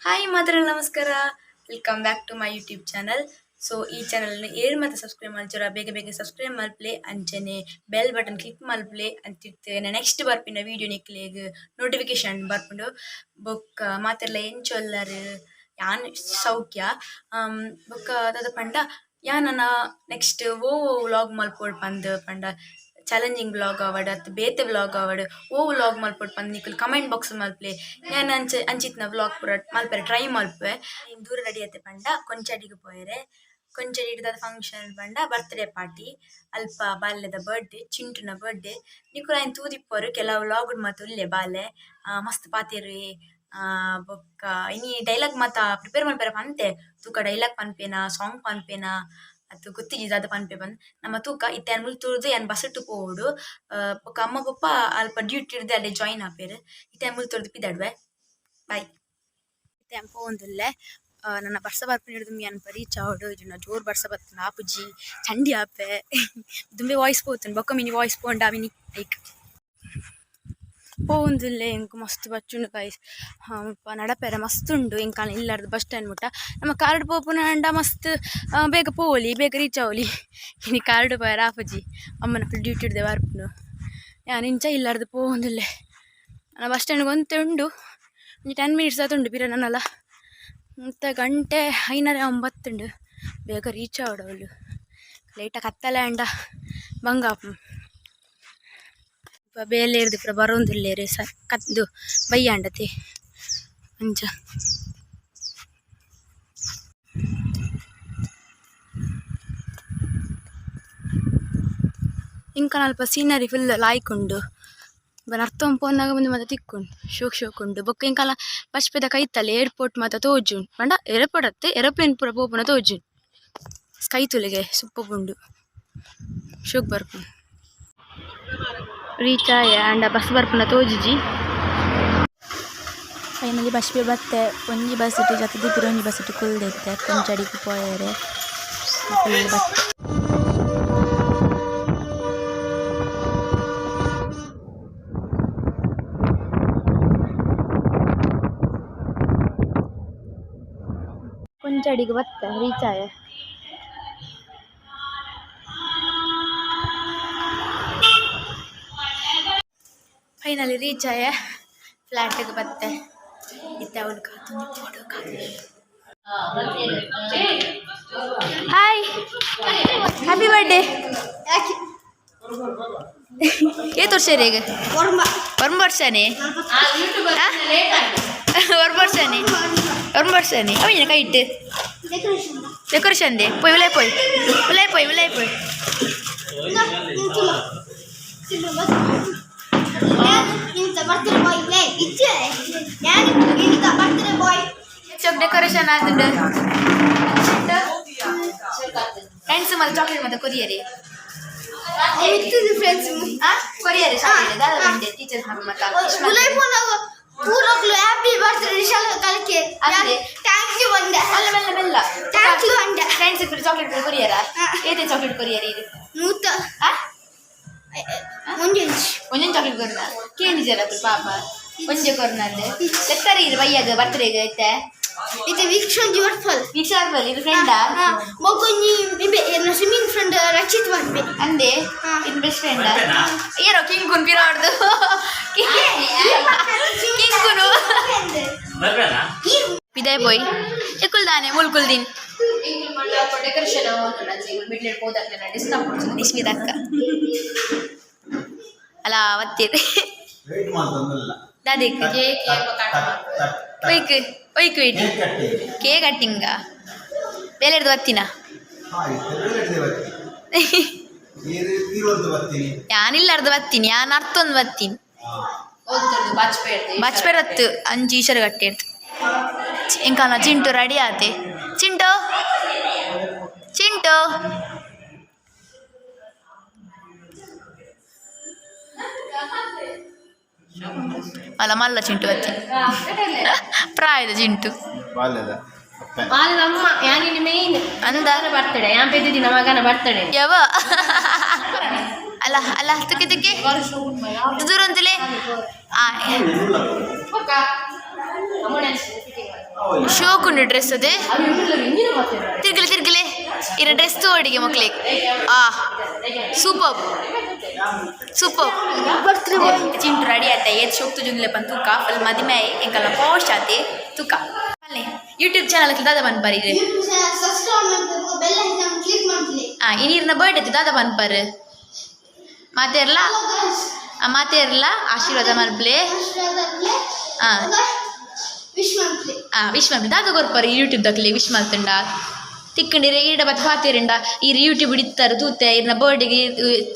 Hi ಮಾತ್ರ ನಮಸ್ಕಾರ. Welcome back to my YouTube channel. So ಈ ಚಾನಲ್ನ ಏರ್ ಮತ್ತೆ ಸಬ್ಸ್ಕ್ರೈಬ್ ಮಲ್ಚರ ಬೇಗ ಬೇಗ ಸಬ್ಸ್ಕ್ರೈಬ್ ಮಲ್ಪ್ಲೆ, ಅಂಚನೆ ಬೆಲ್ ಬಟನ್ ಕ್ಲಿಕ್ ಮಲ್ಪ್ಲೆ ಅಂತಿತ್ತು. ನೆಕ್ಸ್ಟ್ ಬರ್ಪಿನ ವೀಡಿಯೋ ನಿಕ್ಲೆಗ್ ನೋಟಿಫಿಕೇಶನ್ ಬರ್ಪುಂಡು. ಬೊಕ್ಕ ಮಾತೆರ್ಲ ಎಂಚೊಲ್ಲರ್? ಯಾನ್ ಸೌಖ್ಯ. ಬೊಕ್ಕ ದಾದ ಪಂಡ, ಯಾನನ ನೆಕ್ಸ್ಟ್ ಓ ವ್ಲಾಗ್ ಮಲ್ಪೊಡು ಪಂದ್ ಪಂಡ, ಚಾಲೆಂಜಿಂಗ್ ವ್ಲಾಗ್ ಆವಡ್ ಅತ್ತ್ ಬೇತೆ ವ್ಲಾಗ್ ಆವಡ್, ಓ ವ್ಲಾಗ್ ಮಲ್ಪೊಡು ಪಂದ್ ನಿಕುಲು ಕಮೆಂಟ್ ಬಾಕ್ಸ್ ಮಲ್ಪ್ಲೆ. ಯಾನ್ ಅಂಚ ಅಂಚಿತ್ತಿನ ವ್ಲಾಗ್ ಪೂರ ಮಲ್ಪೆರೆ ಟ್ರೈ ಮಲ್ಪುವೆ. ದೂರ ರೆಡಿ ಆತೆ ಪಂಡ ಕೊಂಚಾಡಿಗ್ ಪೋಯೆರೆ. ಕೊಂಚಾಡಿಡ್ ದಾದ ಫಂಕ್ಷನ್ ಪಂಡ ಬರ್ತ್ಡೇ ಪಾರ್ಟಿ. ಅಲ್ಪ ಬಾಲೆದ ಬರ್ತ್ಡೇ, ಚಿಂಟುನ ಬರ್ತ್ಡೇ. ನಿಕುಲು ಐನ್ ತೂದಿಪ್ಪರು, ಕೆಲವು ವ್ಲಾಗ್ ಮಾತ ಉಲ್ಲೆ. ಬಾಲೆ ಮಸ್ತ್ ಪಾತೆರುವೆ. ಬೊಕ್ಕ ಇನಿ ಡೈಲಾಗ್ ಮಾತ ಪ್ರಿಪೇರ್ ಮಲ್ಪೆರೆ ಪಂತೆ. ತೂಕ, ಡೈಲಾಗ್ ಪನ್ಪೇನಾ, ಸಾಂಗ್ ಪನ್ಪೇನಾ ಅತ್ ಗೊತ್ತಿಜ್ಜಿ ದಾದ ಪನ್ಪೆ ಪಂದ್. ನಮ ತೂಕ. ಇತ್ತೆ ಯಾನ್ ಮುಲ್ಪ ತೂದು ಯಾನ್ ಬಸ್ ಪೋವೊಡು. ಬೊಕ್ಕ ಅಮ್ಮ ಪೊಪ್ಪ ಅಲ್ಪ ಡ್ಯೂಟಿ ಇರ್ದ್ ಅಲ್ಲೇ ಜಾಯಿನ್ ಆಪೆರ್. ಇತ್ತೆ ಯಾನ್ ಮುಲ್ಪ ತೂದು ಪಿದಡ್ವೆ. ಬಾಯ್. ಇತ್ತೆ ಯಾನ್ ಪೋವೊಂದುಲ್ಲೆ. ನನ್ನ ಬರ್ಸ ಬರ್ಪಿನ ದುಂಬು ಯಾನ್ ರೀಚ್ ಆವೊಡು. ಇಜ್ಜಿಂಡ ಜೋರು ಬರ್ಸ ಬತ್ತುಂಡ ಆಪುಜಿ, ಚಂಡಿ ಆಪೆ. ದುಂಬೆ ವಾಯ್ಸ್ ಪೋತುಂಡು, ಬೊಕ್ಕ ಮಿನಿ ವಾಯ್ಸ್ ಪೋಂಡ ಮಿನಿ ಐಕ್. ಪೋವೊಂದುಲ್ಲೆ. ಎಂಕ್ ಮಸ್ತ್ ಬಚ್ಚುಂಡು ಗೈಸ್. ಮುಲ್ಪ ನಡಪೆರೆ ಮಸ್ತ್ ಉಂಡು. ಎಂಕಲ್ನ ಇಲ್ಲರ್ದ್ ಬಸ್ ಸ್ಟ್ಯಾಂಡ್ ಮುಟ್ಟ ನಮ್ಮ ಕಾರ್ಡ್ ಪೋಪುನಾಂಡ ಮಸ್ತ್ ಬೇಗ ಪೋವೊಲಿ, ಬೇಗ ರೀಚ್ ಆವೊಲಿ. ಇನಿ ಕಾರ್ಡ್ ಪೋಯೆರೆ ಆಪುಜಿ, ಅಮ್ಮನ ಫುಲ್ ಡ್ಯೂಟಿ ಇಡ್ದೆ ಬರ್ಪುಂಡು. ಯಾನ್ ಇಂಚ ಇಲ್ಲರ್ದ್ ಪೋವೊಂದುಲ್ಲೆ. ನನ್ನ ಬಸ್ ಸ್ಟ್ಯಾಂಡ್ ಒಂತೆ ಉಂಡು, ಒಂಜಿ 10 ಮಿನಿಟ್ಸ್ ಆತುಂಡು ಪಿರ. ನನಲ ಮತ್ತೆ ಗಂಟೆ 8:30 ಉಂಡು. ಬೇಗ ರೀಚ್ ಆವೊಡು ಅವ್ಲು. ಲೇಟ ಕತ್ತಲೆ ಆಂಡ ಬಂಗ ಆಪುಂಡು. ಬೇಲೆ ಇರ್ದ್ ಪೂರ ಬರೋಂದುಲ್ಲೆರ್. ಸ ಕತ್ದು ಬಯ್ಯಾಂಡತೆ ಅಂಚ. ಇಂಕನ ಅಲ್ಪ ಸೀನರಿ ಫುಲ್ ಲಾಯ್ಕ್ ಉಂಡು. ನರ್ತೊಂದು ಪೋನಗ ಉಂದು ಮಾತ ತಿಕ್ಕುಂಡು, ಶೋಕ್ ಶೋಕ್ ಉಂಡು. ಬೊಕ್ಕ ಎಂಕಲ್ನ ಬಜ್ಪೆದ ಕೈತಲ್ ಏರ್ಪೋರ್ಟ್ ಮಾತ ತೋಜುಂಡು. ಪಂಡ ಏರ್ಪೋರ್ಟ್ ಅತ್ತ್, ಏರೋಪ್ಲೇನ್ ಪೂರ ಪೋಪುನ ತೋಜುಂಡು. ಸ್ಕೈ ತೂಲೆಗೆ ಸೂಪರ್ ಉಂಡು, ಶೋಕ್ ಬರ್ಪುಂಡು. ರೀಚ್ ಆಯೆ, ಆಂಡ ಬಸ್ ಬರ್ಪುನ ತೋಜುಜಿ. ಫೈನಲಿ ಬಜ್ಪೆ ಬತ್ತೆ. ಒಂಜಿ ಬಸ್ ಜತ್ತ್‌ದ್ ಪಿರ ಒಂಜಿ ಬಸ್ ಕುಲ್ದಿತ್ತೆ ಕೊಂಚಡಿಗ್ ಪೋಯೆರೆ. ಫುಲ್ ಬತ್ತೆ. ಕೊಂಚಡಿಗ್ ಬತ್ತೆ, ರೀಚ್ ಆಯೆ. ಫೈನಲಿ ರೀಚ್ ಆಯೆ, ಫ್ಲಾಟಿಗೆ ಬತ್ತೆ. ಇತ್ತೆ ಅವಳು ಕಾತೊಂದು ಫೋಟೋ ಕಾತು. Hi, happy birthday. ಏತ್ ವರ್ಷ ಈಗ? ಒಂಬ ವರ್ಷನೇ? ಒಂಬ ವರ್ಷನೇ, ಒಂಬ ವರ್ಷನೇ. ಅವಿನ ಕೈ ಇಟ್ಟು ಡೆಕೋರೇಷನ್ they. ಪೋಯ್, ಉಲೈ ಪೋಯ್, ಉಲೈ ಪೋಯ್, ಉಲೈ ಪೋಯ್. ಬರ್ತ್ಡೇ ಬಾಯ್ ಇಚ್ಚೆ ಯಾನ್ ಇಂತ ಬರ್ತ್ಡೇ ಬಾಯ್. ಚೊಕ್ ಡೆಕೋರೇಷನ್ ಆತುಂಡು. ಫ್ರೆಂಡ್ಸ್ ಮತ್ತೆ ಚಾಕ್ಲೇಟ್ ಮತ್ತೆ ಕೊರಿಯರಿ. ಫ್ರೆಂಡ್ಸ್. ಕೊರಿಯರಿ ಚಾಕ್ಲೇಟ್ ದಾದ ಬಂದೆ ಟೀಚರ್ಸ್ ಮತ್ತೆ. ಉಲೈ ಪೋನಾಗ ಪೂರಕ್ಲು ಹ್ಯಾಪಿ ಬರ್ತ್ಡೇ ವಿಶಾಲ ಕಲ್ಕೆ. ಅಂದೆ. Thank you ಬಂದೆ. ಮೆಲ್ಲ ಮೆಲ್ಲ ಮೆಲ್ಲ. Thank you ಅಂದೆ. ಫ್ರೆಂಡ್ಸ್ ಚಾಕ್ಲೇಟ್ ಕೊರಿಯರ? ಏತೆ ಚಾಕ್ಲೇಟ್ ಕೊರಿಯರ್ ಇದು? ನೂತ. ಆ? ಒಂಜಿ. ಒಂಜೊಂದು ಚಾಕ್ಲೇಟ್ ಕೊರ್ನ ಕೇಂದಿಜರ ಪಾಪ. ಒಂಜೆ ಕೊರ್ನಂದೆ ಲೆತ್ತಾರೆ ಇದು ಬಯ್ಯಾಗ ಬರ್ತ್ಡೇಗೆ ಐತೆ. ಇದು ವೀಕ್ಷ ಒಂಜಿ ವರ್ಫಲ್. ವೀಕ್ಷ ಆರ್ಬಲ್ ಇದು ಫ್ರೆಂಡಾ? ಮೊಗ್ಗೊಂಜಿ ಇಂಬೆ ಎನ್ನ ಸ್ವಿಮ್ಮಿಂಗ್ ಫ್ರೆಂಡ್ ರಕ್ಷಿತ್ ಬಂದೆ. ಅಂದೆ. ಹಾ. ಇನ್ ಬೆಸ್ಟ್ ಫ್ರೆಂಡ್ ಏನೋ ಕಿಂಕುನ್ ಪಿರಾಡ್ದು ಕಿಂಕುನು. ಪಿದಾಯ್ ಪೋಯ್ ಎಕ್ಕುಲ್ ದಾನೆ ಮುಲ್ಕುಲ್ ದಿನ್. ಡೆಕೋರೇಷನ್ ನಿಶ್ಮಿತಕ್ಕ ಅಲ್ಲ ಅವತ್ತಿರಿ. ವೇಟ್ ಮಾಡ್ತಂದಲ್ಲ. ದಾದಿಕ್ ಒಯ್ಕ್ ಒಯ್ಕ್ wait. Cake cutting. Cake cutting ಬೇಲೆಡ್ದು ಬತ್ತಿನ. ಹಾ, ಇರುವಂತ ಬರ್ತೀನಿ. ಯಾನಿಲ್ಲ ಅರ್ಧ ಬತ್ತೀನಿ, ಯಾನ್ ಅರ್ಥೊಂದು ಬತ್ತೀನಿ. ಬಚ್ಪೆ ರತ್ತು ಅಂಚಿ ಈಶ್ವರ ಕಟ್ಟಿರ್ತು. ಇಂಕಾಲ ಚಿಂಟು ರೆಡಿ ಆತೆ. ಚಿಂಟು, ಚಿಂಟು. ಅಲ್ಲ ಮಲ್ಲ ಚಿಂಟು ಬತ್ತಿ, ಪ್ರಾಯದ ಚಿಂಟು. ಬಾಲ್ಯದ ಅಪ್ಪೆ. ಅಮ್ಮ ಯಾನಿನಿ ಮೇನ್. ಅಂದ. ಬರ್ತಡೆ ಯಾನ್ ಪೆದ್ದಿನ ಮಗನ ಬರ್ತಡೆ. ಯಾವ ಅಲ್ಲ ಅಲ್ಲ, ತುಕ್ಕೆ ತುಕ್ಕೆ ದೂರ ಅಂತಲೇ ಆ. ಶೋಕುಂಡು ಡ್ರೆಸ್ ಅದೇ. ತಿರ್ಗಲೆ ತಿರ್ಗಲೆ, ಇರ ಡ್ರೆಸ್ ತೋಡಿಗೆ ಮಕ್ಳಿಗೆ. ಆ ಸೂಪರ್ ಸೂಪರ್. ಚಿಂಟು ರೆಡಿ ಆತ. ಏತ್ ಶೋಕ್ ತುಜುಂಗ್ಲೆ ಪನ್ ತೂಕ. ಫುಲ್ ಮದಿಮೆ ಎಂಕಲ್ಲ ಪೋಶ್ ಆತೆ ತೂಕ. ಯೂಟ್ಯೂಬ್ ಚಾನಲ್ ದಾದ ಪನ್ಪರ್ ಇರೆ? ಯೂಟ್ಯೂಬ್ ಚಾನಲ್ ಸಬ್ಸ್ಕ್ರೈಬ್ ಮಾಡ್ಬೇಕು, ಬೆಲ್ ಐಕಾನ್ ಕ್ಲಿಕ್ ಮಾಡ್ಲಿ. ಆ ಇನೀರ್ನ ಬರ್ಡೇ, ದಾದ ಪನ್ಪರ್ ಮಾತೇರ್ಲ? ಮಾತೇರ್ಲ ಆಶೀರ್ವಾದ ಮಲ್ಪ್ಲೆ. ಆ. ವಿಶ್ ಮಾಡ್ಲಿ. ಆ ವಿಶ್ ಮಲ್ಪಲೆ. ದಾದ ಕೊರ್ಪರ್ ಯೂಟ್ಯೂಬ್ ದಕ್ಲೆ ವಿಶ್ ಮಲ್ತುಂಡ? ತಿಕ್ಕಂಡಿರೆ ಈಡ ಬತ್ ಪಾತೆರಿಂಡ ಈರ್ ಯೂಟ್ಯೂಬ್ ಇತ್ತಾರೆ ತೂತೆ ಇರ್ನ ಬರ್ಡೇಗೆ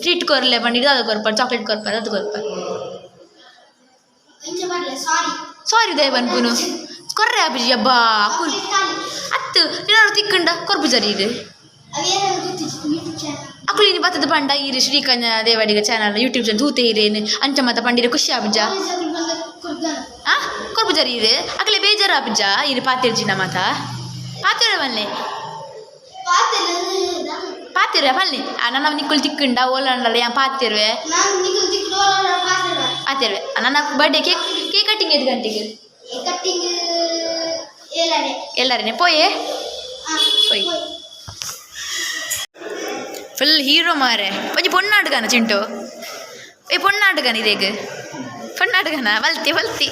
ಟ್ರೀಟ್ ಕೊರ್ಲೆ ಪಂಡ ದಾದ ಕೊರ್ಪರ್? ಚಾಕ್ಲೇಟ್ ಕೊರ್ಪರ್? ಅದು ಕೊರ್ಪರ್? ಇಂಚ ಬರ್ಲೆ, ಸಾರಿ. ಸಾರಿ ದಯ ಪನ್ಪುನು ಕೊರ್ರೆ ಅಭಿಜಿ ಅಬ್ಬಾ ಅಕುಲ್. ಚಾಕ್ಲೇಟ್ ಖಾಲಿ. ಅತ್ತು ಏನಾರು ತಿಕ್ಕಂಡ ಕೊರ್ಪುಜರಿ ಇದು. ಅವೇನ ಗೊತ್ತಿತ್ತು ಯೂಟ್ಯೂಬ್ ಚಾನಲ್. ಅಕುಲು ಇನಿ ಬತ್ತದ ಪಂಡ ಈರು ಶ್ರೀಕನ್ಯಾ ದೇವಾಡಿಗ ಚಾನಲ್ ಯೂಟ್ಯೂಬ್ ಚಾನಲ್ ತೂತೆ ಇರೇನು ಅಂಚ ಮತ್ತ ಪಂಡಿರ ಖುಷಿ ಆಪುಜ? ಕಾಲೇಜ್ ಬಂದ ಕೊಡ್ದಾನ. ಆ ಕೊರ್ಪುಜರಿ ಇರು? ಅಕಲೆ ಬೇಜಾರು ಆಪುಜ ಇರು ಪಾತೆರ್ಜಿನ ಮಾತ ಪಾತೆರ ಮಲ್ಲೆ? ಪಾತೆಲ್ಲ. ಪಾತೆರ ಪಲ್ಲೆ. ಆ ನನ್ನ ನಿಕ್ಕುಲ್ ತಿಕ್ಕಂಡ ಓಲಾಂಡಲ ಯಾನ್ ಪಾತೆರುವೆ. ನಾನು ನಿಖಲ್ ತಿಕ್ಲು ಪಾತೆಲ್ಲ. ಪಾತೆರುವೆ. ನನ್ನ ಬರ್ಡೇ ಕೇಕ್ ಕೇಕ್ ಕಟ್ಟಿಂಗ್ ಐದು ಗಂಟೆಗೆ. ಕಟ್ಟಿಂಗ್ ಏಳಡೆ. ಎಲ್ಲರನ್ನೇ ಪೋಯೆ. ಹಾ. ಪೋಯ್. ಫುಲ್ ಹೀರೋ ಮಾರೆ. ಒಂಜಿ ಪೊಣ್ಣಾಟಗಾನ ಚಿಂಟು. ಏ ಪೊಣ್ಣಾಟಗಾನ ಇದೇಗ ಪೊಣ್ಣಾಟಗಾನ ಬಲ್ತಿ ಬಲ್ತಿ.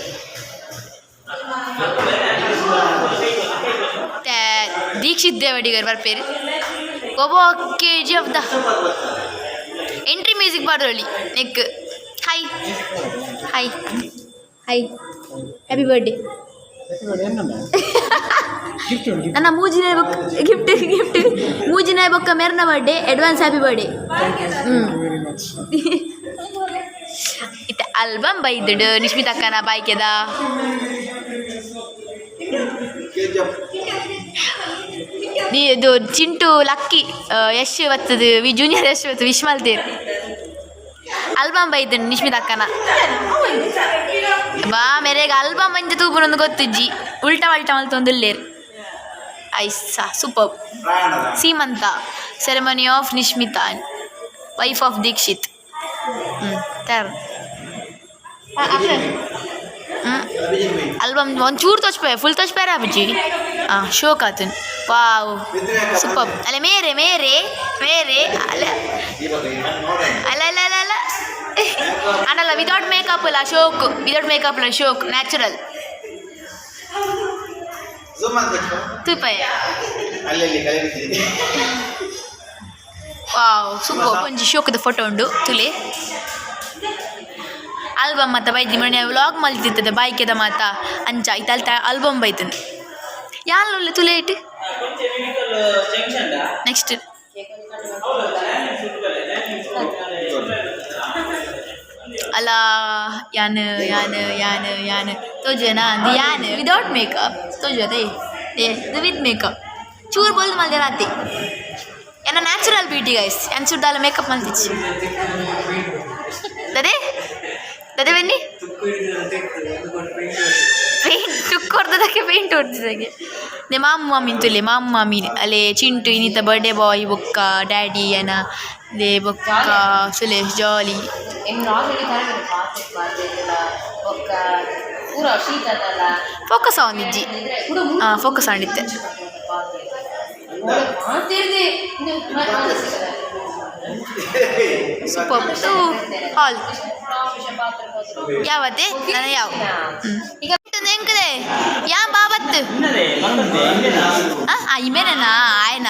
ದೀಕ್ಷಿತ್ ದೇವಡಿಗರ್ ಬರ್ಪೇರು. ಒಬ್ಬ KGF the entry music ಪಾಡೋಳಿ neck. Hi hi hi, happy birthday. ನನ್ನ ಮೂಜಿನ ಬೊಕ್ಕ ಗಿಫ್ಟ್ ಗಿಫ್ಟ್. ಮೂಜಿನ ಬೊಕ್ಕ ಮೆರ್ನ ಬರ್ಡೇ, ಅಡ್ವಾನ್ಸ್ ಹ್ಯಾಪಿ ಬರ್ಡೇ. ಹ್ಞೂ, ಇತ್ತ ಆಲ್ಬಮ್ ಬೈದುಡು ನಿಶ್ಮಿತ ಅಕ್ಕನ ಬಾಯ್ಕೆದ. ಇದು ಚಿಂಟು ಲಕ್ಕಿ ಯಶ್ ಬತ್ತದು ವಿ ಜೂನಿಯರ್ ಯಶ್ ಬತ್ತು ವಿಶ್ ಮಲ್ತೇರು. ಆಲ್ಬಮ್ ಬೈದುಂಡು ನಿಶ್ಮಿತ ಅಕ್ಕನ. ಬಾ ಮೇರೆಗೆ ಆಲ್ಬಮ್ ಮಂಜ ತೂಪುನೊಂದು ಗೊತ್ತುಜ್ಜಿ. ಉಲ್ಟಾ ಪಲ್ಟಾ ಮಲ್ತೊಂದುಲ್ಲೇರು. ಐಸಾ super. ಸೀಮಂತ ceremony of Nishmita, wife of Dikshit. ಹ್ಞೂ ತಯಾರು. ಹ್ಞೂ, ಆಲ್ಬಮ್ ಒಂಚೂರು ತೋಚ್ಪೆ, ಫುಲ್ ತೋಚ್ಪೇರ ಅಜ್ಜಿ. ಹಾಂ, ಶೋಕ್ ಆತನ್. ವಾವ್, ಸೂಪರ್. ಅಲ್ಲ ಮೇರೆ ಮೇರೆ ಮೇರೆ ಅಲ್ಲ ಅಲ್ಲ ಅಲ್ಲ ಅಲ್ಲ ಅಲ್ಲ ಅಣ್ಣಲ್ಲ. ವಿದೌಟ್ ಮೇಕಪ್ ಅಲ್ಲ ಶೋಕ್, ವಿದೌಟ್ ಮೇಕಪ್ ಅಲ್ಲ ಶೋಕ್, ನ್ಯಾಚುರಲ್. ಝೂಮ್ ಅಂತ. ತೂಪಯ್ಯ. ಅಲ್ಲಿ ಕಲೆ ಬಿದ್ದಿದೆ. ವಾವ್, ಸೂಪರ್. ಒಂಜಿ ಶೋಕದ ಫೋಟೋ ಉಂಡು ತುಲೆ. ಆಲ್ಬಮ್ ಮಾತ ಬೈದಿ. ಮೊನ್ನೆ ವ್ಲಾಗ್ ಮಲ್ತಿರ್ತದೆ ಬಾಯ್ಕೆದ ಮಾತ ಅಂಚ ಇತ್ತ ಅಲ್ತ ಆಲ್ಬಮ್ ಬೈತನ್. ಯಾಲ್ ತುಲೆ ಇಟ್ಟು ನೆಕ್ಸ್ಟ್. ಅಲ್ಲ ಯಾನ್ ಯಾನ್ ಯಾನ್ ಯಾನ್ ತೋಜುವೆನಾ ಅಂದ್ ಯಾನ್ ವಿದೌಟ್ ಮೇಕಪ್ ತೋಜುವತೆ. ಏ ಇದು ವಿತ್ ಮೇಕಪ್. ಚೂರು ಬೋಲ್ದು ಮಲ್ದೆ ರಾತಿ. ಎನ್ನ ನ್ಯಾಚುರಲ್ ಬ್ಯೂಟಿ ಗೈಸ್. ಯಾನ್ ಚೂರು ದಾಲ ಮೇಕಪ್ ಮಲ್ತಿಚ್ಚಿ. ದದೆ ದದೆ ಬನ್ನಿ. ಪೇಂಟ್ ಟುಕ್ ಹೊಡ್ದದಕ್ಕೆ ಪೇಂಟ್ ಹೊಡ್ದಿದ್ದಾಗೆ. ನೆ ಮಾಮು ಮಾಮಿನ್ ತುಲೆ. ಮಾಮು ಮಾಮಿ ಅಲ್ಲೇ. ಚಿಂಟು ಇನ್ನಿತ ಬರ್ಡೇ ಬಾಯ್ ಬೊಕ್ಕ ಡ್ಯಾಡಿ ಏನ they ಬೊಕ್ಕ ಸುಲೇಶ್ ಜಾಲಿ. ಎಂಗ್ ಆಲ್ರೆಡಿ ತರಬೇಡ ಪಾತೆ ಪಾತೆಲ್ಲ ಬೊಕ್ಕ ಪೂರ ಶೀತ ಅದಲ್ಲ. ಫೋಕಸ್ ಆವೊಂದಿಜ್ಜಿ. ಹಾಂ, ಫೋಕಸ್ ಆಂಡಿತ್ತೆ. ಮಾತಿರ್ದೆ. ಸೂಪರ್ ಹಾಲ್ ಯಾವತ್ತೆ ನನ್ನ ಯಾವ ಈಗ ಎಂಕದೆ ಯಾ ಬಾಬತ್ತು. ಆ ಇಮೇನಾ ಆಯನ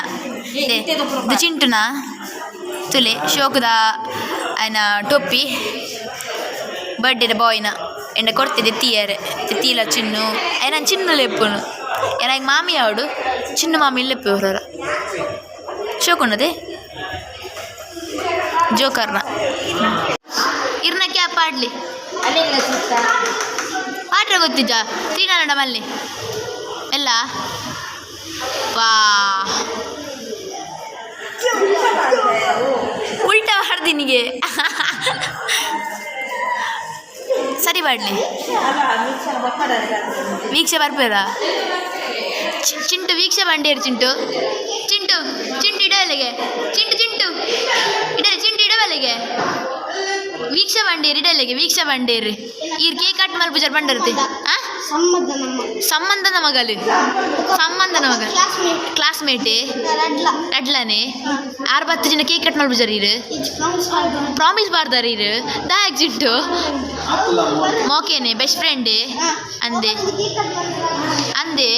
ಇದು ಚಿಂಟುನಾ ತುಲೆ. ಶೋಕದ ಆಯನ ಟೊಪ್ಪಿ ಬರ್ಡೇದ ಬಾಯ್ನ ಎಂಡ ಕೊಡ್ತಿದ್ದೆ ತೀಯರೆ ತೀಲ ಚಿನ್ನು. ಆಯನ ಚಿನ್ನು ಲೆಪ್ಪುನು ಏನಾಗ ಮಾಮಿ ಅವಡು ಚಿನ್ನು ಮಾಮಿ ಲೆಪ್ಪು ಹೊರರ. ಶೋಕುಂಡದೆ ಜೋಕರ್ನ ಇರ್ನ ಕ್ಯಾಪ್ ಆಡ್ಲಿ. ಪಾಟ್ರೆ ಗೊತ್ತಿಜ್ಜ ತ್ರೀನಾನಂಡ ಮಲ್ಲಿ ಎಲ್ಲ ವಾ ಉಲ್ಟಾ ಮಾಡ್ದಿನಿಗೆ ಸರಿ ಮಾಡ್ಲಿ. ವೀಕ್ಷೆ ಬರ್ಪೇರ ಚಿಂಟು? ವೀಕ್ಷೆ ಬಂಡೇರು. ಚಿಂಟು ಚಿಂಟು ಚಿಂಟು ಇಡವಲೆಗೆ. ಚಿಂಟು ಚಿಂಟು ಇಡಲೆ. ಚಿಂಟು ಇಡವಲೆಗೆ. ವೀಕ್ಷ ಬಂಡೇರು ಇಡಲೆಗೆ. ವೀಕ್ಷ ಬಂಡೇರು ಈರ್ ಕೇಕ್ ಕಟ್ ಮಲ್ಪುಜಾರ್ ಬಂಡರ್ತಿ. ಆ ಸಂಬಂಧ ನಮ್ಮ ಸಂಬಂಧನ ಮಗಲು, ಸಂಬಂಧನ ಮಗಲು. ಕ್ಲಾಸ್ಮೇಟ್. ಕ್ಲಾಸ್ಮೇಟ್. ರಡ್ಲ. ರಡ್ಲನೆ. ಆರು ಬತ್ತು ಜನ ಕೇಕ್ ಕಟ್ ಮಾಡ್ಬಿಜಾರ ಇರು. ಪ್ರಾಮಿಸ್ ಬಾರ್ದಾರ ಇರು ದಾ ಎಕ್ಸಿಟ್ಟು ಮೋಕೇನೆ ಬೆಸ್ಟ್ ಫ್ರೆಂಡ್ ಅಂದೆ ಅಂದೆ.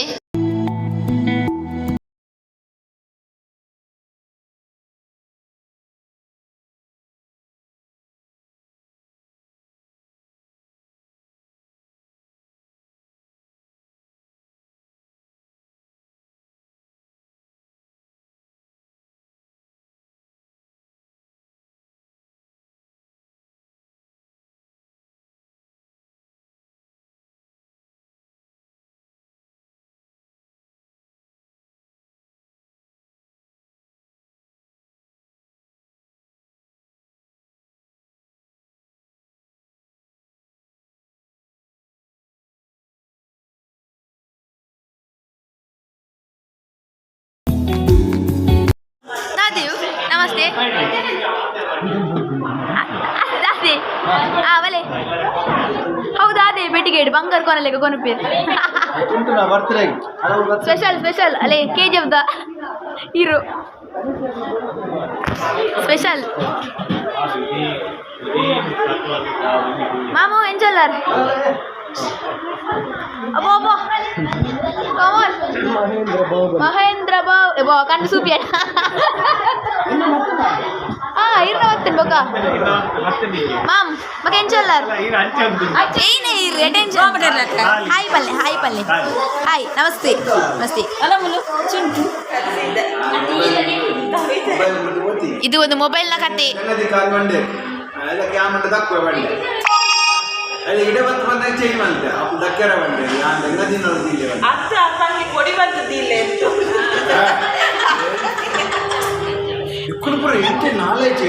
ದಾದಿಯು ನಮಸ್ತೆ ದಾದಿ. ಆ ಬಲೆ ಹೌದಾ? ಅದೇ ಬೆಟ್ಟಿಗೇಡು ಬಂಗಾರ ಕೊನಲೆಗ ಕೊನಪೇರು. ಸ್ಪೆಷಲ್ ಸ್ಪೆಷಲ್ ಅಲ್ಲೇ ಕೆ ಜಿ ಎಫ್ದ ಹೀರೋ ಸ್ಪೆಷಲ್. ಮಾಮು ಎಂಚಲ್ಲಾರ್? ಅಬ್ಬೋ ಅಬ್ಬೋ, ಕಮೋನ್ ಮಹೇಂದ್ರ ಬಾವ್ ಬಾ ಕಣ್ಣು ಸೂಪಿಯ. ಆ ಇರ್ನ ಬರ್ತೇನೆ ಬೊಕ್ಕ. ಮಾಮ್ ಮಗ ಎಂಚಲ್ಲಾರ್? ಏನೇ ಇರು ಅಟೆನ್ಷನ್. ಹಾಯ್ ಪಲ್ಲೆ, ಹಾಯ್ ಪಲ್ಲೆ, ಹಾಯ್, ನಮಸ್ತೆ ನಮಸ್ತೆ. ಇದು ಒಂದು ಮೊಬೈಲ್ನ ಕತೆ. ಇಡೆ ಬಂತು ಬಂದಾಗ ಚೇಂಜ್ ಮಾಡ್ತೆ ಅಪ್ಪು ದಕ್ಕೆರ ಬಂಡೆ ಯಾನ್ ದಿನ. ಅತ್ತ ತಂಗಿ ಕೊಡಿ ಬಂತದ್ದು ಇತ್ತು. ಇಕ್ಕುಲು ಪೂರ ಎಂಟೆ ನಾಲೆಜ್.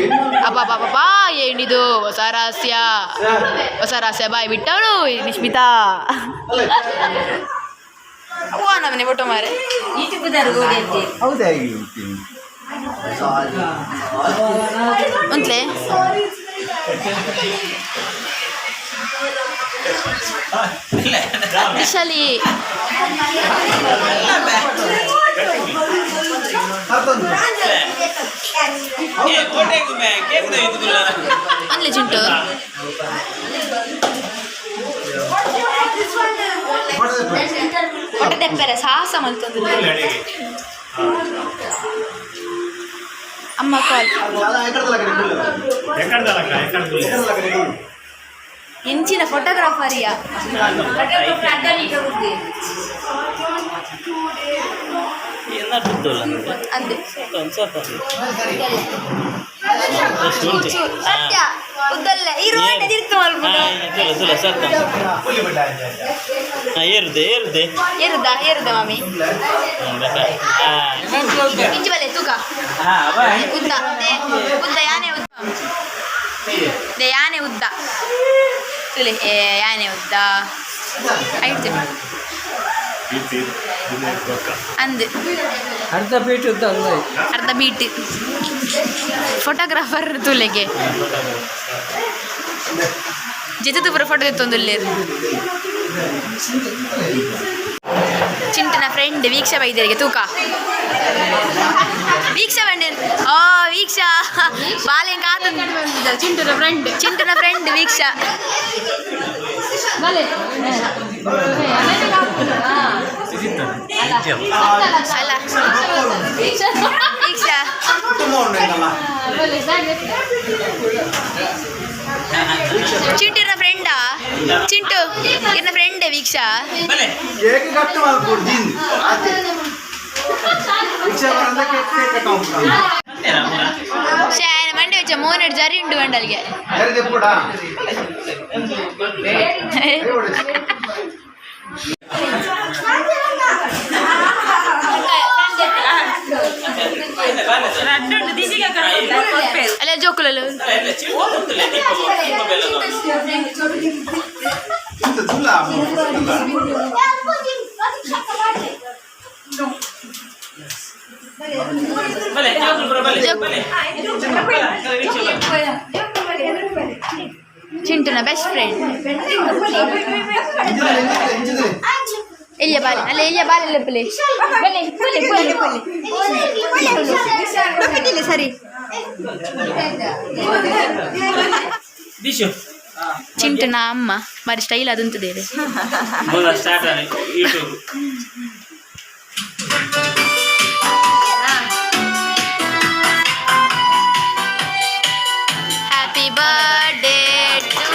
ಅಬ್ಬಾ, ಏನಿದು ಹೊಸ ರಹಸ್ಯ? ಹೊಸ ರಹಸ್ಯ ಬಾಯ್ ಬಿಟ್ಟವಳು ನಿಶ್ಮಿತಾ. ಅಲ್ಲ. ಅವ್ವ ನಮ್ಮನೆ ಫೋಟೋ ಮಾರೆ. ಹೌದಾ? ಉಂಟ್ಲೆ. ವಿಶಾಲಿ. ಅರ್ಥಂದು. ಒಂದ್ಲೆ ಚಿಂಟು. ಫೋಟೋ ತೆಪ್ಪರೆ ಸಾಹಸ ಮಲ್ತೊಂದು. ಅಮ್ಮ ಕಾಲ್. ಎಂಚಿನ ಫೋಟೋಗ್ರಾಫರಿಯ? ಅಂದೆ ಸತ್ಯ ಉದ್ದಲ್ಲ ಈ ರೋಡ್ ಎದಿರ್ತು ಮಲ್ಪುನು. ಏರುದೆ ಏರುದೆ. ಏರುದ ಏರುದ ಮಾಮಿ. ಇಂಚಿ ಬಲೆ ತೂಕ ಉದ್ದ they ಉದ್ದ ಯಾನೆ ಉದ್ದ they ಯಾನೆ ಉದ್ದ ತುಲೆ ಏ ಯಾನೆ ಉದ್ದ ಆಯ್ತು ಅಂದ್. ಅರ್ಧ ಫೀಟ್ ಉದ್ದ ಅಲ್ಲ. ಅರ್ಧ ಬೀಟ್ ಫೋಟೋಗ್ರಾಫರ್ ತುಲೆಗೆ ಜೊತೆ ಪೂರ ಫೋಟೋ ಎತ್ತೊಂದುಲ್ಲೇರು. ಚಿಂಟನ ಫ್ರೆಂಡ್ ವೀಕ್ಷಾ ಬೈದರಿಗೆ ತೂಕ. ವೀಕ್ಷಾ ಬಂಡೆ. ಓ ವೀಕ್ಷಾ ಬಾಲೆನ್ ಕಾತು. ಚಿಂಟುನ ಫ್ರೆಂಡ್, ಚಿಂಟುನ ಫ್ರೆಂಡ್ ವೀಕ್ಷಾ. ಅಲ್ಲ ವೀಕ್ಷಾ. ತುಂಬ ಉಂಟು. ಚಿಂಟು ಫ್ರೆಂಡಾ? ಚಿಂಟು ಇರ್ನ ಫ್ರೆಂಡ್ ವೀಕ್ಷಾ. ಕೇಕ್ ಕಟ್ ಮಾಡ್ಕೊಡು ಜಿಂದ್ ಆತೆ ರಿಕ್ಷಾ ಬರಂದ ಕೇಕ್ ಕೇಕ್ ಕಟ್ ಮಾಡ್ಕೊಡು. ಶಾಯನ ಮಂಡೆ ವೆಚ್ಚ ಮೋನೆಡ್ ಜರಿ ಉಂಡು ಮಂಡಲ್ಗೆ. ಸರಿ ದೆಪ್ಪುಡ. ಅಲ್ಲ ಜೋಕುಲಲ್ಲ. ಇಂತ ತುಲ್ಲ ಚಿಂಟು. ಚಿಂಟುನ ಬೆಸ್ಟ್ ಫ್ರೆಂಡ್. ಎಲ್ಲಿಯ ಬಾಲೆ ಅಲ್ಲ, ಎಲ್ಲಿಯ ಬಾಲೆ ಪುಲೆ ಬಲೆ ಪುಲೆ ಪುಲೆ ಪುಲೆ. ಸರಿ. ದಿಶು. ಚಿಂಟುನ ಅಮ್ಮ ಬಾರಿ ಸ್ಟೈಲ್ ಅದಂತದೇರೆ. ಮೊದಲ start YouTube. Happy birthday to.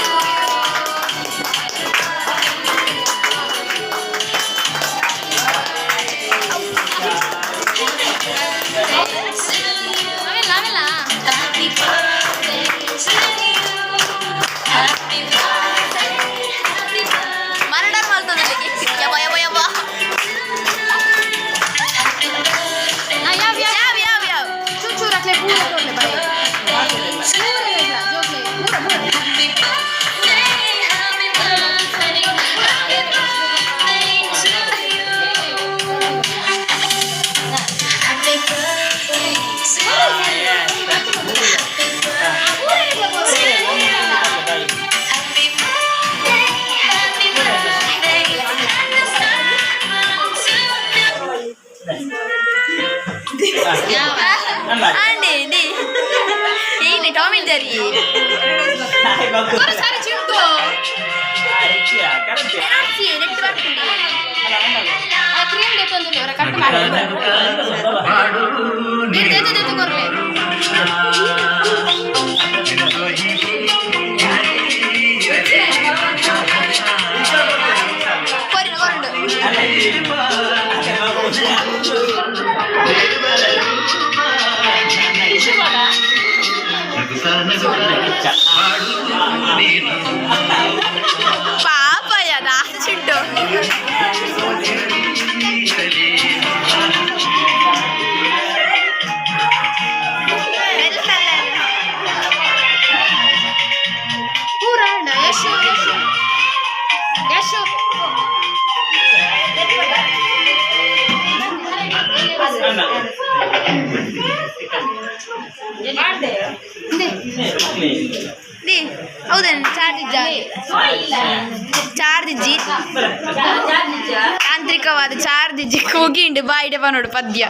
Murder ಮಾಡ್ತದಲ್ಲ. ಯವ್ವ ಯವ್ವ ಯವ್ವ. ಯಾವ ಯಾವ ಯಾವ ಯಾವ ಚೂರು ಹಾಕ್ಲೆ ಪೂರ ಕೊಡ್ಲೆ ಬಾಯಿ. ಪೂರ ಪೂರ. ಅಂಡೆ ಡಿ ಏನೆ ಟಾಮ್ ಅಂಡ್ ಜೆರ್ರಿ. ಸರಿ ಚಿಂಟು. ನೆಟ್ ಬರ್ಕೊಂಡು. ಆ ಕ್ರೀಮ್ ದೇತೊಂದು ಅವರ ಕಟ್ ಮಾಡಿ ನೀರು ದೇತು ದೇತು ಕೊರ್ಲೆ. ಕೊರಿನ ಕೊರಂಡು. ಪಾಪ ಯಾದ ಚಿಂಟು. ಪೂರ ಅಣ್ಣ ಯಶು ಯಶು ಯಶು. The ಹೌದೇನು? ಚಾರ್ಜ್ ಇಜ್ಜಾ? ಚಾರ್ಜ್ ಇಜ್ಜಿ, ತಾಂತ್ರಿಕವಾದ ಚಾರ್ಜ್ ಇಜ್ಜಿ. ಕೂಗಿಂಡು ಬಾಯಿಡೆ ನೋಡು ಪದ್ಯ.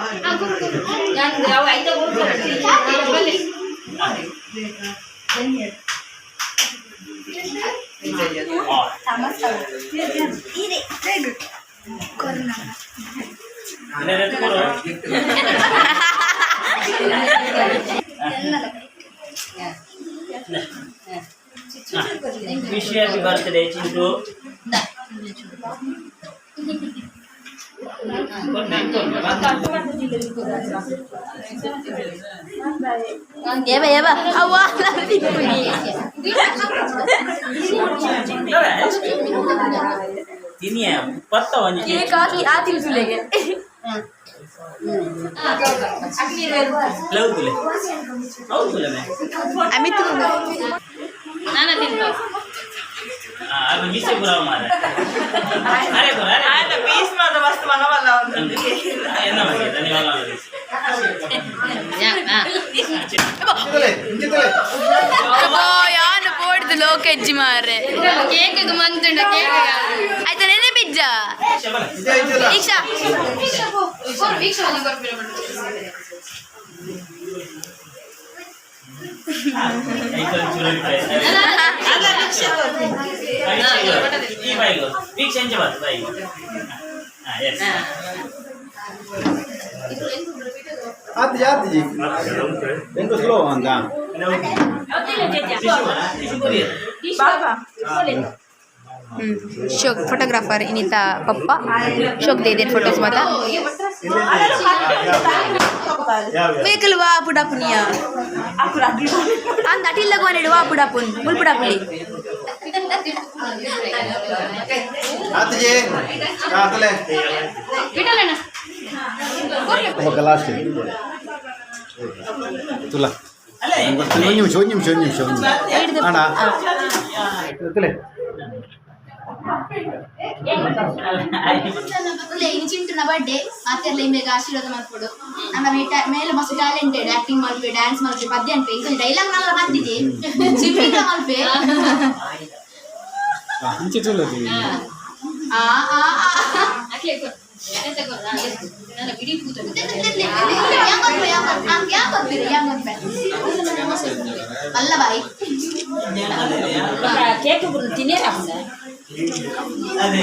Wish happy birthday Chintu. ಏವ ಏವ ಅವ್ವ. ತಿನ್ನಿಯ ಪತ್ತ ಒಂಜಿ. ಕೇಕ್ ಹಾಕಿ ಆ ತಿನ್ಸುಲೆಗೆ. ಲವ್ ತುಲೆ ಹೌದು ತುಲೆ ಮೇ. ಅಮಿತ್. ಅದು ಮಿಸ್ ಪುರಾವ ಮಾರ ಅರೆ ಕೊರ ಅರೆ. ಆಯ್ತಾ, ಪೀಸ್ ಮಾತ್ರ ಮಸ್ತ್ ಮನವಲ್ಲ ಒಂದು. ಎನ್ನ ಬಗ್ಗೆ ಧನ್ಯವಾದ. ಇಂಚಿತಲೆ. ಯಾನು ಪೋಡ್ದು ಲೋಕ ಹೆಜ್ಜಿ ಮಾರ್ರೆ. ಕೇಕ್ ಮಂತುಂಡ ಕೇಕ್. ಆಯ್ತಾ, ನೆನೆ ಬಿಜ್ಜ. ಇಜ ಇಂಚಿಲ. ದೀಕ್ಷಾ. ವೀಕ್ಷ. ಅಲ್ಲ, ವೀಕ್ಷ. ಈ ಬಾಯಿಗು ವೀಕ್ಷ ಎಂಚ ಬಾತ್ ಬಾಯಿಗು. ಹಾಂ, ಎಸ್. ಆತಿ ಆತಿ ಜಿ ಎಂತ ಸ್ಲೋ ಅಂತ. ಬಾಬಾ. ಶೋಕ್ ಫೋಟೋಗ್ರಾಫರ್ ಇನಿತಾ ಪಪ್ಪ ಶೋಕ್ ದೇದೇನ್ ಫೋಟೋಸ್ ಮಾತ. ಮೇಕಲ್ ವಾ ಪುಡಾಪುನಿಯ ಅಂದ ಅಟಿಲ್ಲ ಗೋನೆಡು ವಾ ಪುಡಾಪುನ್ ಮುಲ್ ಪುಡಾಪುಲಿ. ಆತಿ ಜಿ ಆತಲೆ. ఒక లాస్ట్ ತುಲ ಒಂದು ನಿಮಿಷ, ಒಂದು ನಿಮಿಷ, ಒಂದು ನಿಮಿಷ, ಒಂದು ನಿಮಿಷ ಅಣ್ಣ. ತುಲೆ. ಚಿಂಟುನ ಬರ್ಡೇ ಮಾತೆರ್ಲ ಇಂಬೇಗ ಆಶೀರ್ವಾದ ಮಲ್ಪೊಡು. ನಮ್ಮ ಮೇಲೆ ಮಸ್ತ್ ಟ್ಯಾಲೆಂಟೆಡ್, ಆಕ್ಟಿಂಗ್ ಮಲ್ಪೆ, ಡ್ಯಾನ್ಸ್ ಮಲ್ಪೆ, ಪದ್ಯ ಅನ್ಪೆ, ಇಂಚ ಡೈಲಾಗ್ ನಾಲ ಬಂದಿದೆ, ಸ್ವಿಮ್ಮಿಂಗ್ ಮಲ್ಪೆ. ಆ ಆ ಆ ಅಲ್ಲ ಬಾಯಿ. ಕೇಕ್ ತಿನ್ನೇ. ಅದೇ.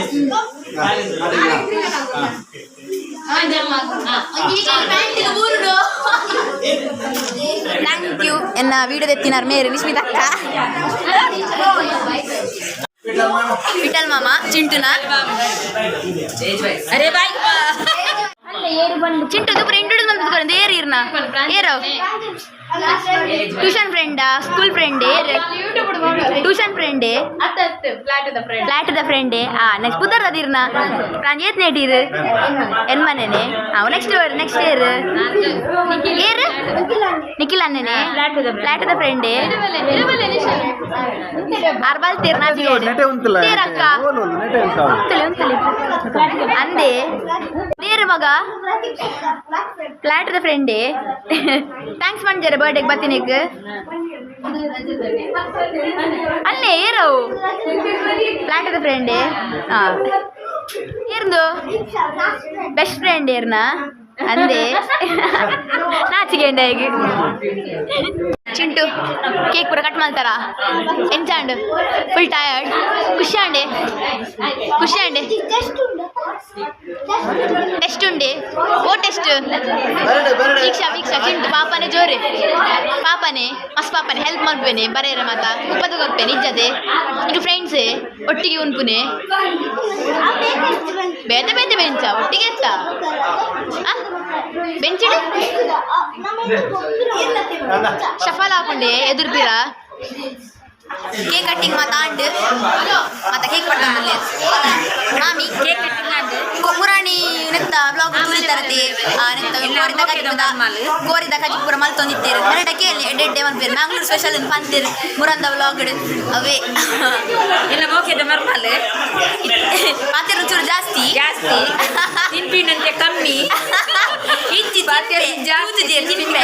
Thank you. ಎನ್ನ ವಿಡಿಯೋ ತೆತ್ತಿನಾರ್ ಮೇರು ವಿಸ್ಮಿತ ಅಕ್ಕ, ವಿಠಲ್ ಮಾಮ, ಚಿಂಟುನ. ಅರೆ ಬಾಯ್. ಚಿಂಟು ದುಪ್ಪು ಎಂಟು ಬಂದು ಏರು ಇರ್ನ ಏರು ಟ್ಯೂಷನ್ ಫ್ರೆಂಡಾ, ಸ್ಕೂಲ್ ಫ್ರೆಂಡ್, ಏರು ಟ್ಯೂಷನ್ ಫ್ರೆಂಡೇ, ಫ್ಲಾಟ್ the ಫ್ರೆಂಡೇ? ಆ ನೆಕ್ಸ್ಟ್ ಪುದರ್ ಅದಿರ್ನ ಪ್ರಾಂಜ್ ಏತ್ ನೇಟೀರು ಎನ್ಮನೇನೆ? ಆ ನೆಕ್ಸ್ಟ್ ನೆಕ್ಸ್ಟ್ ಇಯರ್ ಏರು ನಿಖಿಲ್ ಅಣ್ಣನೆ ಫ್ಲಾಟ್ the ಫ್ರೆಂಡೇ. ಆರ್ ಬಲ್ತೀರ್ ನೆಟೆ ಉಂತಲ್ಲ. ತೇರಕ್ಕ. ನೆಟೆ ಉಂಟು. ಉಂತಲೆ ಉಂತಲೆ ಅಂದೆ ನೇರು ಮಗ ಫ್ಲಾಟ್ the ಫ್ರೆಂಡೇ. Thanks ಮಂಜರೆ ಬರ್ಡೇಗೆ ಬತ್ತೀನಿಕ್. ಅಲ್ಲೇ ಏರವು ಫ್ಲಾಟ್ the ಫ್ರೆಂಡೇ. ಹಾಂ ಏರ್ದು ಬೆಸ್ಟ್ ಫ್ರೆಂಡ್ ಏರ್ನ ಅಂದೆ ನಾಚಿಕೆಂಡ ಹೇಗೆ. ಚಿಂಟು ಕೇಕ್ ಪೂರ ಕಟ್ ಮಾಡ್ತಾರ. ಎಂಚಾಂಡ್? Full tired. ಖುಷಿ ಆಂಡೆ, ಖುಷಿ ಆಂಡೆ. ಟೆಸ್ಟ್ ಉಂಡೆ, ಓ ಟೆಸ್ಟ್? ವೀಕ್ಷಾ ವೀಕ್ಷಾ ಚಿಂಟು ಪಾಪನೆ ಜೋರೆ ಪಾಪನೆ ಮಸ್ತ್ ಪಾಪನೆ ಹೆಲ್ಪ್ ಮಾಡ್ಪೇನೆ ಬರೇರ ಮಾತ ಉಪ್ಪದ ಕೊರ್ಪೇನೆ ಇಜ್ಜದೆ. ಈಗ ಫ್ರೆಂಡ್ಸೇ ಒಟ್ಟಿಗೆ ಉನ್ಪುನೆ ಬೇತೆ ಬೇತೆ ಬೆಂಚ ಒಟ್ಟಿಗೆ ಎತ್ತ ಬೆಂಚಿಡು ಶಫಲ್ ಹಾಕೊಂಡೆ ಎದುರ್ಪಿರ. ಕೇಕ್ ಕಟ್ಟಿಂಗ್ ಮಾತಾಂಡ್ ಮತ್ತ ಕೇಕ್ ಪಟ್ಟಂದಲ್ಲಿ ಮಾಮಿ ಕೇಕ್ ಕಟ್ಟಿಂಗ್ ಆಂಡ್. ಮುರಾಣಿ ನೆತ್ತ ಬ್ಲಾಗ್ ತೂರಿತರತೆ ನೆತ್ತ ಕೋರಿದ ಕಜಿಪುದ ಕೋರಿದ ಕಜಿಪುರ ಪೂರ ಮಲ್ತೊಂದಿತ್ತೇರು. ಕನ್ನಡ ಕೇಳಿ ಎಡ್ಡೆ ಎಡ್ಡೆ ಮನ್ಪೇರು. ಮ್ಯಾಂಗ್ಳೂರ್ ಸ್ಪೆಷಲ್ ಪಂತೇರು ಮುರಂದ ವ್ಲಾಗ್ ಅವೇ. ಎಲ್ಲ ಮೋಕೆದ ಮರ್ಮಲ್. ಪಾತೆರು ಚೂರು ಜಾಸ್ತಿ. ಜಾಸ್ತಿ ತಿನ್ಪಿನಂತೆ ಕಮ್ಮಿ. ಇಜ್ಜಿ. ಪಾತೆರು ಜಾಸ್ತಿ. ತಿನ್ಪೆ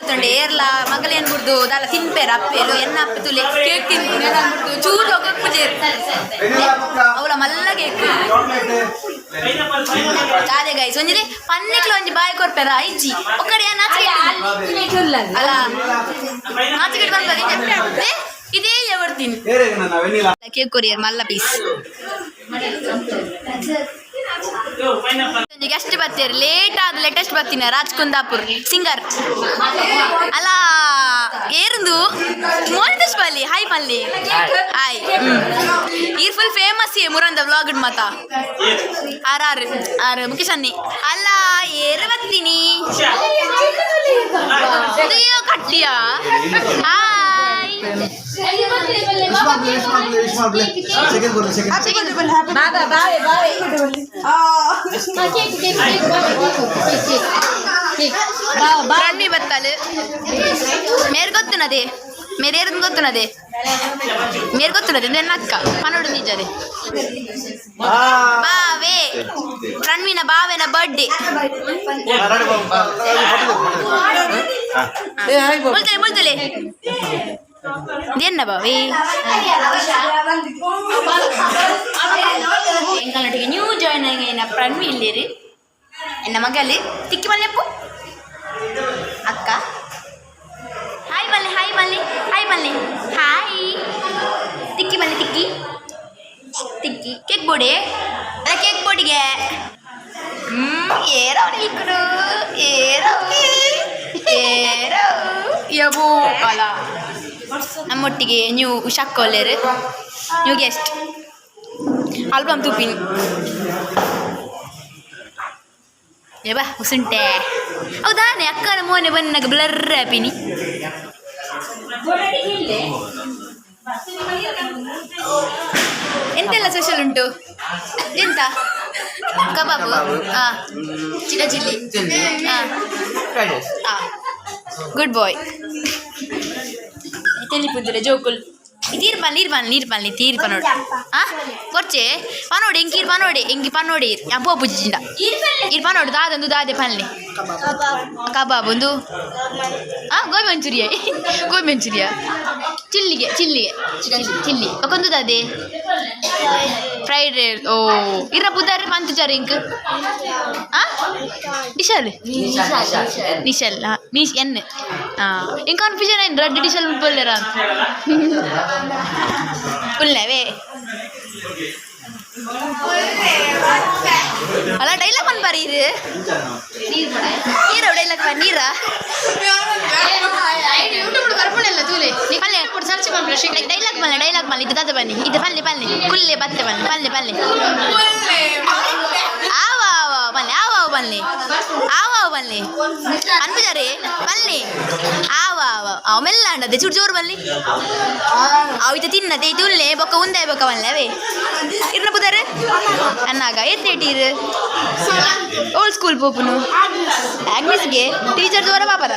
ತೊಂಡೆ ಏರ್ಲ ಮಗಲೇನ್ ಬುಡ್ದು ದಾಲ ತಿನ್ಪೇರು ಅಪ್ಪೇಲು ಎನ್ನ ಅಪ್ಪೆ ತುಲೆ ಕೇಕ್ ತಿನ್ಪುನೆ ಬುಡ್ದು ಚೂರು ಹೋಗಕ್ ಪೂಜೇರು ಅವಳ ಮಲ್ಲ ಕೇಕ್. ದಾದೆ ಗೈಸ್ ಒಂಜಿದೆ ಪನ್ನೆಕ್ಲ ಒಂಜಿ ಬಾಯಿ ಕೊರ್ಪೆರ ಇಜ್ಜಿ ಒಕ್ಕಡೆ ನಾಚಿಕೆ ಅಲ್ಲ ನಾಚಿಕೆ ಬಂದ ಇದೇ ಯಾವರ್ತೀನಿ. ಕೇಕ್ ಕೊರಿಯರ್ ಮಲ್ಲ ಪೀಸ್. ಗೆಸ್ಟ್ ಬರ್ತೀರಿ ಲೇಟ್ ಆದ ಲೇಟೆಸ್ಟ್ ಬರ್ತೀನಿ. ರಾಜ್ ಕುಂದಾಪುರ್ ಸಿಂಗರ್ ಅಲ್ಲ ಏರಂದು ಮೋನಿತಶ್ ಬಲ್ಲಿ ಹಾಯ್ ಪಲ್ಲಿ ಹಾಯ್. ಈರ್ ಫುಲ್ ಫೇಮಸ್ ಮುರಂದ ವ್ಲಾಗ್ ಮಾತ ಆರ್ ಆರ್ ಆರ್ ಮುಖೇಶ್ ಅನ್ನಿ ಅಲ್ಲ ಏರು ಬರ್ತೀನಿ ಕಟ್ಲಿಯಾ ಹಾಯ್. ಬಾಬಾ ಬಾವೆ ಬಾವೆ. ರಣ್ಮಿ ಬತ್ತಾಳು ಮೇರ್ ಗೊತ್ತುನದೆ ಮೇರೇರ್ದು ಗೊತ್ತುನದೆ ಮೇರ್ ಗೊತ್ತುನದೆ ನನ್ನ ಅಕ್ಕ ಪನೋಡು ನಿಜದೆ ಬಾವೆ ರಣ್ವಿನ ಬಾವೆನ ಬರ್ಡೇ. ಮುಲ್ತಲೆ ಮುಲ್ತಲೆ ಎನ್ನ ಬಾವೆ. ಎಂಕಲ್ನೊಟ್ಟಿಗೆ ನ್ಯೂ ಜಾಯ್ನ್ ಆಗಿನ ಪ್ರಣ್ವಿ ಇಲ್ಲಿರಿ ಎನ್ನ ಮಗಲಿ ತಿಕ್ಕಿ ಮಲ್ಲೆಪ್ಪು ಅಕ್ಕ ಹಾಯ್ ಮಲ್ಲೆ ಹಾಯ್ ಮಲ್ಲೆ ಹಾಯ್ ಮಲ್ಲೆ ಹಾಯ್ ತಿಕ್ಕಿ ಮಲ್ಲೆ ತಿಕ್ಕಿ ತಿಕ್ಕಿ ಕೇಕ್ ಬೋಡಿ ಅಲ್ಲ ಕೇಕ್ ಬೋಡಿಗೆ ಏರವ್ ನಿಲ್ಕುಡು ಏರವ್ ಏರವ್ ಯಬೋ ಅಲ. ನಮ್ಮೊಟ್ಟಿಗೆ ನ್ಯೂ ಉಷಾಕ್ ಕೋಲೇರ್ ನ್ಯೂ ಗೆಸ್ಟ್ ಆಲ್ಬಮ್ ತೂಪಿನಿ ಬಾ ಉಸುಂಟೆ ಹೌದಾನೆ ಅಕ್ಕನ ಮೋನೆ ಬನ್ನಾಗ ಬ್ಲರ್ ಆಪಿನಿ. ಎಂತೆಲ್ಲ ಸ್ಪೆಷಲ್ ಉಂಟು? ಎಂತ ಕಬಾಬ್? ಹಾ ಚಿಕನ್ ಚಿಲ್ಲಿ. ಹಾ ಹಾ ಗುಡ್ ಬಾಯ್. ತೆಲಿಪುಂಜಲೆ ಜೋಕುಲ್ ತೀರ್ ಪನ್ಲಿ ಇರ್ ಪನ್ಲಿ ಇರ್ ಪನ್ಲಿ ತೀರ್ ಪನೋಡು ಆ ಕೊರ್ಚೆ ಪನೋಡಿ ಎಂಕಿ ಇರ್ ಪನೋಡಿ ಎಂಕಿ ಪನೋಡಿ ಯಾ ಪೋಪು ಜಿಂಡ ಇರ್ ಪನೋಡು ದಾದಂದು ದಾದೆ ಪನ್ಲಿ ಕಬಾಬ್ ಒಂದು ಆ ಗೋಬಿ ಮಂಚೂರಿಯಾ ಗೋಬಿ ಮಂಚೂರಿಯಾ ಚಿಲ್ಲಿಗೆ ಚಿಲ್ಲಿಗೆ ಚಿಲ್ಲಿ ಒಕೊಂದು ದಾದೆ ಫ್ರೈಡ್ ರೈಸ್ ಓ ಇರ ಬುಧಾರೆ ಪಂತುಚಾರ ಇಂಕ್ ಆ ಡಿಶಲ್ ನಿಶಲ್ ನಿಶ್ ಎನ್ ಆ ಇಂಕ್ ಕನ್ಫ್ಯೂಷನ್ ಐನ್ ರಡ್ಡ್ ಡಿಶಲ್ ಉಳ್ಪೊಲ್ಲೆರ ಉಲ್ಲವೇ ಅಲ್ಲ ಡೈಲಾಗ್ ಪನ್ಪಾರಿ ಇದು ನೀರ ಡೈಲಾಗ್ ಪಾ ನೀರಾ ಡೈಲಾಗ್ ಮಲ್ಲೆ ಡೈಲಾಗ್ ಮಲ್ಲೆ ಇದು ದಾದ ಬನ್ನಿ ಇದು ಪಲ್ಲೆ ಪಲ್ಲೆ ಕುಲ್ಲೆ ಬತ್ತೆ ಬನ್ನಿ ಪಲ್ಲೆ ಪಲ್ಲೆ ಆವ ಆವ ಬನ್ನಿ ಆವ ಆವ ಬನ್ನಿ ಆವ ಆವ ಬನ್ನಿ ಅನ್ಪುಜಾರಿ ಬನ್ನಿ ಆವ ಆವ ಅವ ಮೆಲ್ಲ ಅಂಡದೆ ಚೂರು ಜೋರು ಬನ್ನಿ ಅವು ಇದು ತಿನ್ನದೆ ಇದು ಉಲ್ಲೆ ಬೊಕ್ಕ ಉಂದೆ ಬೊಕ್ಕ ಬನ್ನಿ ಅವೇ ಇರ್ನ ಪುದಾರೆ ಅನ್ನಾಗ ಏತ್ ಓಲ್ಡ್ ಸ್ಕೂಲ್ ಪೋಪುನು ಆಗ್ನೆಸ್ಗೆ ಟೀಚರ್ ಜೋರ ಪಾಪರ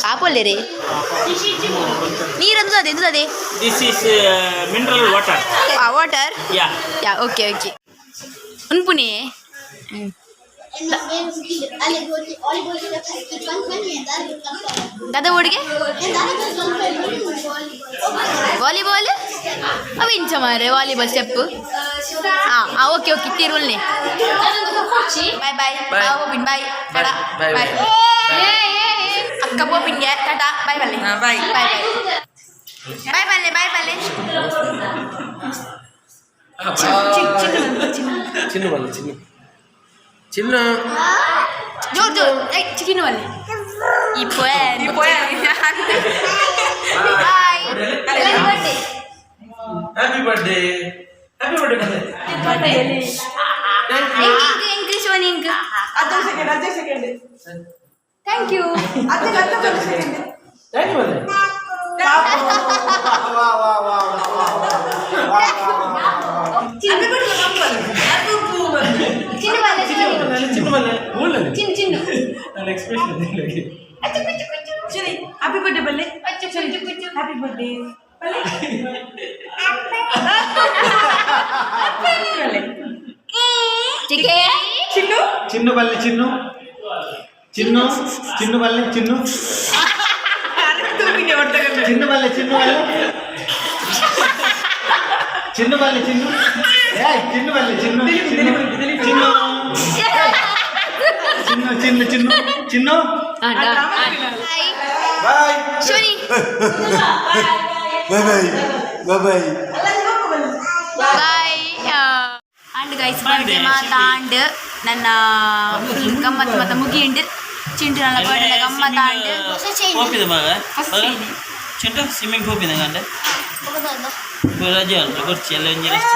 ಪಾಪೊಲ್ಲೆ ರೀ ನೀರಂದು ಅದೇ ಅದೇ. This is mineral water. Water. Yeah. Yeah, okay okay. ಉನ್ಪುನಿ. ದಾದಾ ಓಡಿಗೆ ವಾಲಿಬಾಲ್ ಅವು ಇಂಚ ಮಾರೆ ವಾಲಿಬಾಲ್ ಸ್ಟೆಪ್. ಹಾಂ ಹಾಂ ಓಕೆ ಓಕೆ ತೀರುಲ್ನೆ. ಬಾಯ್ ಬಾಯ್ ಪೋಪಿನ್ ಬಾಯ್ ಟಾಟಾ ಬಾಯ್ ಅಕ್ಕ ಪೋಪಿನ್ಗೆ ಟಾಟಾ ಬಾಯ್ ಬಲ್ಲೆ ಬಾಯ್ ಬಾಯ್ ಬಾಯ್ ಬಲ್ಲೆ ಬಾಯ್ ಬಲ್ಲೆ. ಚಿನ್ನು ಬಲ್ಲೆ ಚಿನ್ನು ಚಿನ್ನು ಜೋರ್ ಜೋರ್ ಏಯ್ ಚಿಕಿನು ಬಲ್ಲೆ ಈ ಪೋಯ bye. Happy birthday. Happy birthday. Happy birthday. Ink ink ink Shivan ink. Thank you. Thank you ಬಲ್ಲೆ. ಚಿನ್ನು ಬಲ್ಲೆ ಚಿನ್ನು ಬಲ್ಲೆ ಊళ్ళ ಚಿನ್ನು ಚಿನ್ನು ನನ್ನ ಎಕ್ಸ್ಪ್ರೆಷನ್. ಹ್ಯಾಪಿ ಬರ್ಡೇ ಬಲ್ಲೆ. Happy birthday. ಚಿಕೆ ಚಿನ್ನು ಚಿನ್ನು ಬಲ್ಲೆ ಚಿನ್ನು ಚಿನ್ನು ಚಿನ್ನು ಬಲ್ಲೆ ಚಿನ್ನು ಚಿನ್ನು ಬಲ್ಲೆ ಚಿನ್ನು ಬಲ್ಲೆ ಚಿನ್ನು ಬಲ್ಲೆ ಚಿನ್ನು ಏ ಚಿನ್ನು ಬಲ್ಲೆ Chinnu Chinnu Chinnu Chinnu Chinnu Chinnu Chinnu. Bye bye Shivani. Bye bye bye bye. Bye. And guys birthday ಮಾತ ಅಂಡ್ ನನ್ನ ಫುಲ್ ಗಮ್ಮತ್ ಮತ್ತ ಮುಗಿಂಡ್ ಚಿಂಟು ನನ್ನ ಬರ್ಡೇ ಗಮ್ಮತ್ ಅಂಡ್ ಹೋಪಿದ ಮಗ. ಫಸ್ಟ್ ಚೈನಿ. ಚಿಂಟು ಸ್ವಿಮ್ಮಿಂಗ್ ಹೋಪಿದ ಗಂಟೆ ರಜೆ ಅಲ್ಲ ಗೊರ್ಚಿ ಎಲ್ಲ ಒಂಜಿ ರೆಸ್ಟ್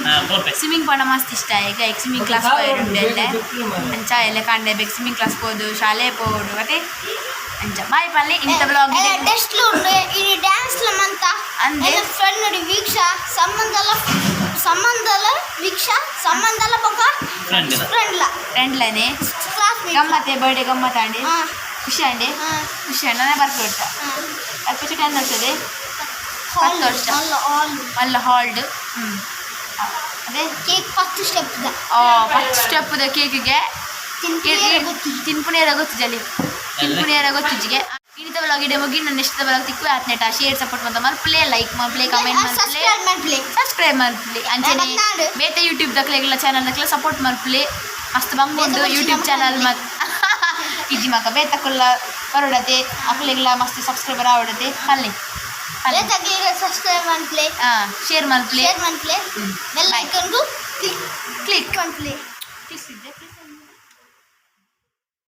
ಹಾಂ ಪೋಪೆ. ಸ್ವಿಮ್ಮಿಂಗ್ ಪಂಡ ಮಸ್ತ್ ಇಷ್ಟ. ಈಗ ಈಗ ಸ್ವಿಮ್ಮಿಂಗ್ ಕ್ಲಾಸ್ ಪೋಯರುಂಡು ಎಲ್ಲೆ ಅಂಚ ಎಲ್ಲ ಕಾಂಡೆ ಬೇಕು ಸ್ವಿಮ್ಮಿಂಗ್ ಕ್ಲಾಸ್ ಪೋದು ಶಾಲೆ ಪೋಡು ಮತ್ತೆ ಅಂಚ ಬಾಯ್ ಪಲ್ಲೆ ಇಂಥ ಬ್ಲಾಗ್ ಇದೆ. ಟೆಸ್ಟ್ ಉಂಡು ಇನಿ ಡ್ಯಾನ್ಸ್ ಮಂತ ಅಂದೆ? ಫ್ರೆಂಡ್ ನೋಡಿ ವೀಕ್ಷಾ ಸಂಬಂಧಲ ಸಂಬಂಧಲ ವೀಕ್ಷಾ ಸಂಬಂಧಲ ಪಕ್ಕ ಫ್ರೆಂಡ್ ಇಲ್ಲ. ಫ್ರೆಂಡ್ಲ ಫ್ರೆಂಡ್ಲನೆ ಕ್ಲಾಸ್ ಗಮ್ಮತ್ತೆ ಬರ್ಡೇ ಗಮ್ಮತ್ ಆಂಡೆ ಹಾ ಖುಷಿ ಆಂಡೆ ಹಾ ಖುಷಿ ಆಂಡೆ ನಾನೇ ಬರ್ಪೆ ಬರ್ಪೆ ಟೆನ್ ವರ್ಷದೆ ಹಾಲ್ 10 ವರ್ಷ. ಹಾಲ್ ಹಾಲ್ ಮಲ್ಲ ಹಾಲ್ಡ್ ಹ್ಞೂ ಅದೇ ಕೇಕ್ ಫಸ್ಟ್ ಸ್ಟೆಪ್ ಫಸ್ಟ್ ಸ್ಟೆಪ್ದ ಕೇಕಿಗೆ ತಿನ್ಪೇರೆ ಗೊತ್ತಿ ತಿನ್ಪುನೇರ ಗೊತ್ತು ಜಲಿ ತಿನ್ಪುನೇರ ಗೊತ್ತಿಜ್ಜಿಗೆ ಇನ್ನಿತ ಬ್ಲಾಗ್ ಇಡೆ ಮುಗಿ ನನ್ನ ನೆಕ್ಸ್ಟ್ ಬ್ಲಾಗ್ ತಿಕ್ಕು ಆತ್ನೆಟ ಶೇರ್ ಸಪೋರ್ಟ್ ಮಂತ ಮಲ್ಪಲೆ ಲೈಕ್ ಮಲ್ಪಲೆ ಕಮೆಂಟ್ ಮಲ್ಪಲೆ ಸಬ್ಸ್ಕ್ರೈಬ್ ಮಾಡ್ಲಿ ಸಬ್ಸ್ಕ್ರೈಬ್ ಮಲ್ಪಲೆ ಅಂಚನೆ ಮಲ್ನಾಡು. ಬೇತೆ ಯೂಟ್ಯೂಬ್ ದಕ್ಲೆಗೆಲ್ಲ ಚಾನಲ್ ದಕ್ಲೆ ಸಪೋರ್ಟ್ ಮಲ್ಪಲೆ ಮಸ್ತ್ ಬಂಗುಂಡು ಬೇತೆ ಯೂಟ್ಯೂಬ್ ಚಾನಲ್ ಮತ್ ಇಜ್ಜಿ ಮಕ ಬೇತಕುಲ್ಲ ಬರೋಡತೆ ಅಕ್ಲೆಗೆಲ್ಲ ಮಸ್ತ್ ಸಬ್ಸ್ಕ್ರೈಬರ್ ಆವಡತೆ ಪಲ್ಲೆ ಪಲ್ಲೆ ಬೇತಾಗ್ಲಿಗೆ ಸಬ್ಸ್ಕ್ರೈಬ್ ಮಾಡ್ಲಿ ಹಾಂ ಶೇರ್ ಮಲ್ಪಲೆ ಶೇರ್ ಮಾಡ್ಲಿ ಬೆಲ್ ಐಕಾನ್ಗೂ ಕ್ಲಿಕ್ ಕ್ಲಿಕ್ ಮಾಡ್ಲಿ ಕ್ಲಿಕ್.